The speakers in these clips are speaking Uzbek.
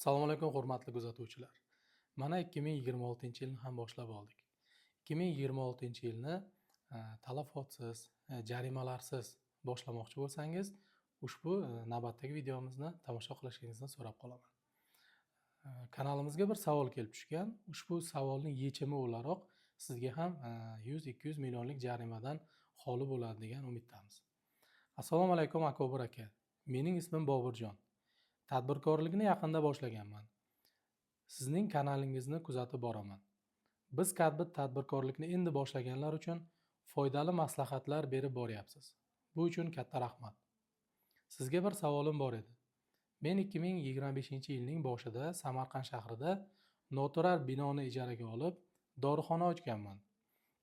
Assalomu alaykum, hurmatli kuzatuvchilar. Mana 2026-yilni ham boshlab oldik. 2026-yilni talafotsiz, jarimalarsiz boshlamoqchi bo'lsangiz, ushbu navbatdagi videomizni tomosha qilishingizni so'rab qolaman. Kanalimizga bir savol kelib tushgan. Ushbu savolning yechimi o'laroq sizga ham 100-200 millionlik jarimadan xoli bo'ladi degan umiddamiz. Assalomu alaykum, Akobir aka. Mening ismim Boburjon. Tadbirkorlikni yaqinda boshlaganman. Sizning kanalingizni kuzatib boraman. Biz kabi tadbirkorlikni endi boshlaganlar uchun foydali maslahatlar berib boryapsiz. Bu uchun katta rahmat. Sizga bir savolim bor edi. Men 2025-yilning boshida Samarqand shahrida noturar binoni ijaraga olib, dorixona ochganman.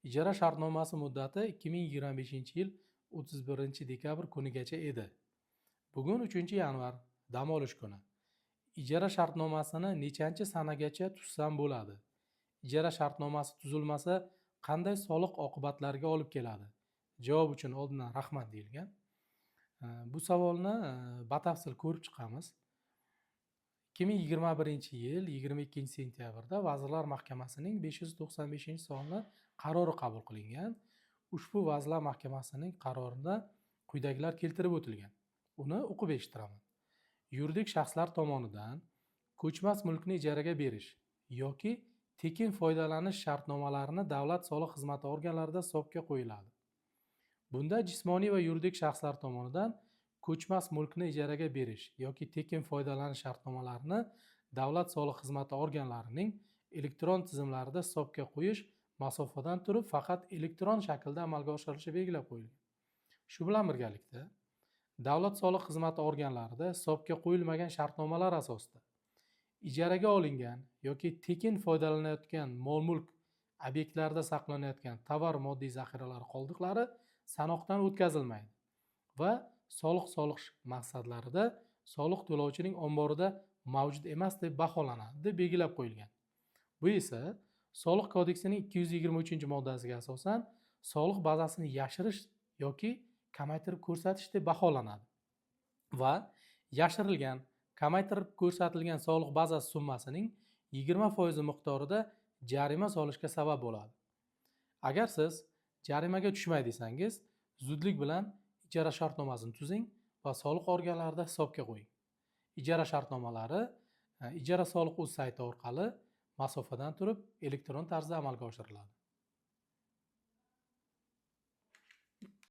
Ijara shartnomasi muddati 2025-yil 31 dekabr kunigacha edi. Bugun 3 yanvar, dam olish kuni. Ijara shartnomasini nechanchi sanagacha tuzsam bo'ladi? Ijara shartnomasi tuzilmasa, qanday soliq oqibatlariga olib keladi? Javob uchun oldindan rahmat, deyilgan. Bu savolni batafsil ko'rib chiqamiz. 2021-yil 22 sentyabrda Vazirlar Mahkamasining 595 sonli qarori qabul qilingan. Ushbu Vazirlar Mahkamasining qarorida quyidagilar keltirib o'tilgan. Uni o'qib eshittiraman. Yuridik shaxslar tomonidan ko'chmas mulkni ijaraga berish yoki tekin foydalanish shartnomalarini davlat soliq xizmati organlarida hisobga qo'yiladi. Bunda jismoniy va yuridik shaxslar tomonidan ko'chmas mulkni ijaraga berish yoki tekin foydalanish shartnomalarini davlat soliq xizmati organlarining elektron tizimlarida hisobga qo'yish masofadan turib, faqat elektron shaklda amalga oshirilishi belgilab qo'yilgan. Shu bilan birgalikda, davlat soliq xizmati organlarida hisobga qo'yilmagan shartnomalar asosida ijaraga olingan yoki tekin foydalanayotgan mol-mulk obyektlarida saqlanayotgan tovar moddiy zaxiralari qoldiqlari sanoqdan o'tkazilmaydi va soliq solish maqsadlarida soliq to'lovchining omborida mavjud emas deb baholanadi, deb belgilab qo'yilgan. Bu esa Soliq kodeksining 223-moddasiga asosan soliq bazasini yashirish yoki kamaytirib ko'rsatish deb baholanadi va yashirilgan, kamaytirib ko'rsatilgan soliq bazasi summasining 20 foizi miqdorida jarima solishga sabab bo'ladi. Agar siz jarimaga tushmay desangiz, zudlik bilan ijara shartnomasini tuzing va soliq organlarida hisobga qo'ying. Ijara shartnomalari ijara soliq uz sayti orqali masofadan turib, elektron tarzda amalga oshiriladi.